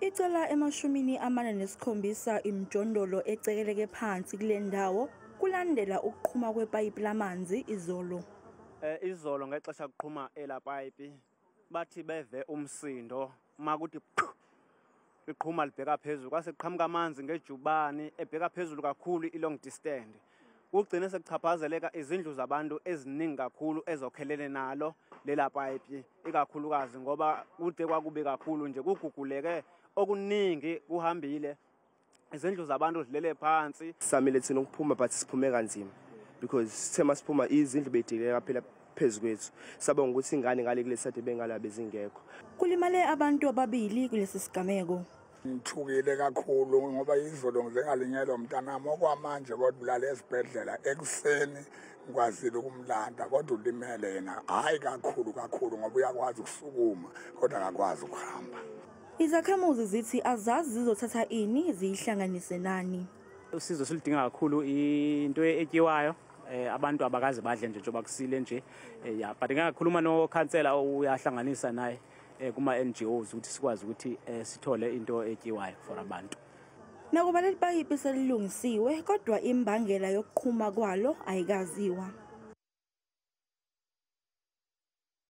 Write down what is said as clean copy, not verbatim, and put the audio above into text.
Icela ema-47 imijondolo ecekeleke phansi kule ndawo kulandela ukuqhuma kwepayipi lamanzi izolo. Izolo ngexesha kuqhuma elapayipi bathi beve umsindo makuthi iqhuma libheka phezulu, kwase kuqhamuka amanzi ngejubane ebheka phezulu kakhulu i-long distance. Kugcine sekuchaphazeleka izindlu zabantu eziningi kakhulu ezokhelene nalo lela payipi, ikakhulukazi ngoba kude kwakubi kakhulu nje, kuguguleke okuningi kuhambile, izindlu zabantu zilele phansi. Samile thina ukuphuma, but siphume kanzima because sithe masiphuma izindlu bedileka phela phezu kwethu. Sabonga ukuthi ingane ngale kulesade bengala bezingekho. Kulimale abantu ababili kulesi sigameko. Ngithukile kakhulu ngoba izolo ngize ngalinyelwa umntanami, okwamanje kodwa ulale esibhedlela. Ekuseni ngikwazile ukumlanda, kodwa ulimele yena, hhayi kakhulu kakhulu ngoba uyakwazi ukusukuma kodwa akakwazi ukuhamba. Izakhamuzi zithi azazi zizothatha ini ziyihlanganise nani. Usizo siludinga kakhulu into etyiwayo, abantu abakaze badle nje njengoba kusile nje, ya, but ngingakhuluma nokhansela, uyahlanganisa naye kuma NGOs ukuthi sikwazi ukuthi sithole into etyiwayo for abantu. Nakuba leli payipi selilungisiwe, kodwa imbangela yokuqhuma kwalo ayikaziwa.